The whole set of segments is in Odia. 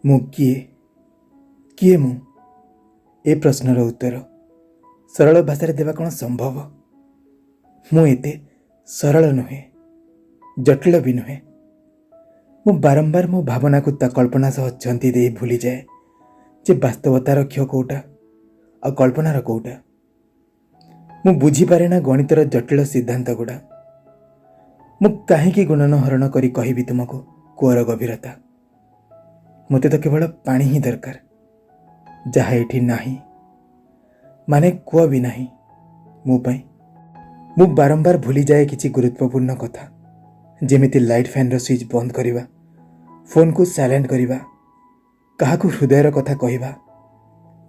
ମୁଁ କିଏ? କିଏ ମୁଁ? ଏ ପ୍ରଶ୍ନର ଉତ୍ତର ସରଳ ଭାଷାରେ ଦେବା କ'ଣ ସମ୍ଭବ? ମୁଁ ଏତେ ସରଳ ନୁହେଁ, ଜଟିଳ ବି ନୁହେଁ। ମୁଁ ବାରମ୍ବାର ମୋ ଭାବନାକୁ ତା କଳ୍ପନା ସହ ଚନ୍ତି ଦେଇ ଭୁଲିଯାଏ ଯେ ବାସ୍ତବତାର କ୍ଷୟ କେଉଁଟା ଆଉ କଳ୍ପନାର କେଉଁଟା। ମୁଁ ବୁଝିପାରେ ନା ଗଣିତର ଜଟିଳ ସିଦ୍ଧାନ୍ତ ଗୁଡ଼ା। ମୁଁ କାହିଁକି ଗୁଣନ ହରଣ କରି କହିବି ତୁମକୁ କୂଅର ଗଭୀରତା? ମୋତେ ତ କେବଳ ପାଣି ହିଁ ଦରକାର, ଯାହା ଏଠି ନାହିଁ। ମାନେ କୂଅ ବି ନାହିଁ ମୋ ପାଇଁ। ମୁଁ ବାରମ୍ବାର ଭୁଲିଯାଏ କିଛି ଗୁରୁତ୍ୱପୂର୍ଣ୍ଣ କଥା, ଯେମିତି ଲାଇଟ୍ ଫ୍ୟାନ୍ର ସୁଇଚ୍ ବନ୍ଦ କରିବା, ଫୋନ୍କୁ ସାଇଲେଣ୍ଟ କରିବା, କାହାକୁ ହୃଦୟର କଥା କହିବା,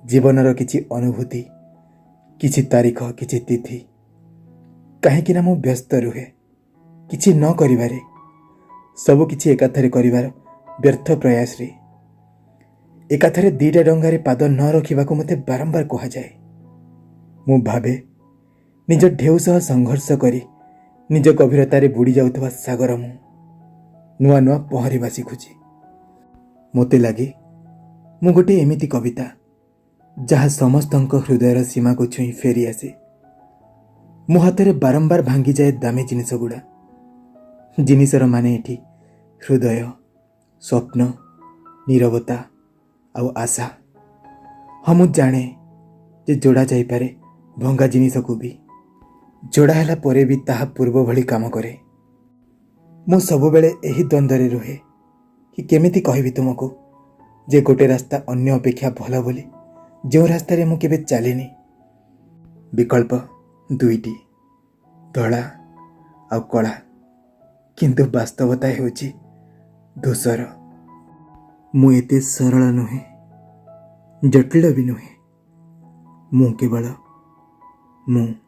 ଜୀବନର କିଛି ଅନୁଭୂତି, କିଛି ତାରିଖ, କିଛି ତିଥି। କାହିଁକି ନା ମୁଁ ବ୍ୟସ୍ତ ରୁହେ କିଛି ନ କରିବାରେ, ସବୁକିଛି ଏକାଥରେ କରିବାର ବ୍ୟର୍ଥ ପ୍ରୟାସରେ। ଏକାଥରେ ଦୁଇଟା ଡଙ୍ଗାରେ ପାଦ ନ ରଖିବାକୁ ମୋତେ ବାରମ୍ବାର କୁହାଯାଏ। ମୁଁ ଭାବେ, ନିଜ ଢେଉ ସହ ସଂଘର୍ଷ କରି ନିଜ ଗଭୀରତାରେ ବୁଡ଼ି ଯାଉଥିବା ସାଗର ମୁଁ ନୂଆ ନୂଆ ପହଁରିବା ଶିଖୁଛି। ମୋତେ ଲାଗେ ମୁଁ ଗୋଟିଏ ଏମିତି କବିତା, ଯାହା ସମସ୍ତଙ୍କ ହୃଦୟର ସୀମାକୁ ଛୁଇଁ ଫେରିଆସେ। ମୋ ହାତରେ ବାରମ୍ବାର ଭାଙ୍ଗିଯାଏ ଦାମୀ ଜିନିଷ ଗୁଡ଼ା। ଜିନିଷର ମାନେ ଏଠି ହୃଦୟ, ସ୍ୱପ୍ନ, ନୀରବତା ଆଉ ଆଶା। ହଁ, ମୁଁ ଜାଣେ ଯେ ଯୋଡ଼ା ଯାଇପାରେ ଭଙ୍ଗା ଜିନିଷକୁ ବି। ଯୋଡ଼ା ହେଲା ପରେ ବି ତାହା ପୂର୍ବ ଭଳି କାମ କରେ। ମୁଁ ସବୁବେଳେ ଏହି ଦ୍ୱନ୍ଦ୍ୱରେ ରୁହେ କି କେମିତି କହିବି ତୁମକୁ ଯେ ଗୋଟେ ରାସ୍ତା ଅନ୍ୟ ଅପେକ୍ଷା ଭଲ ବୋଲି, ଯେଉଁ ରାସ୍ତାରେ ମୁଁ କେବେ ଚାଲିନି। ବିକଳ୍ପ ଦୁଇଟି, ଧଳା ଆଉ କଳା, କିନ୍ତୁ ବାସ୍ତବତା ହେଉଛି ଧୂସର। ମୁଁ ଏତେ ସରଳ ନୁହେଁ, ଜଟିଳ ବି ନୁହେଁ। ମୁଁ କେବଳ ମୁଁ।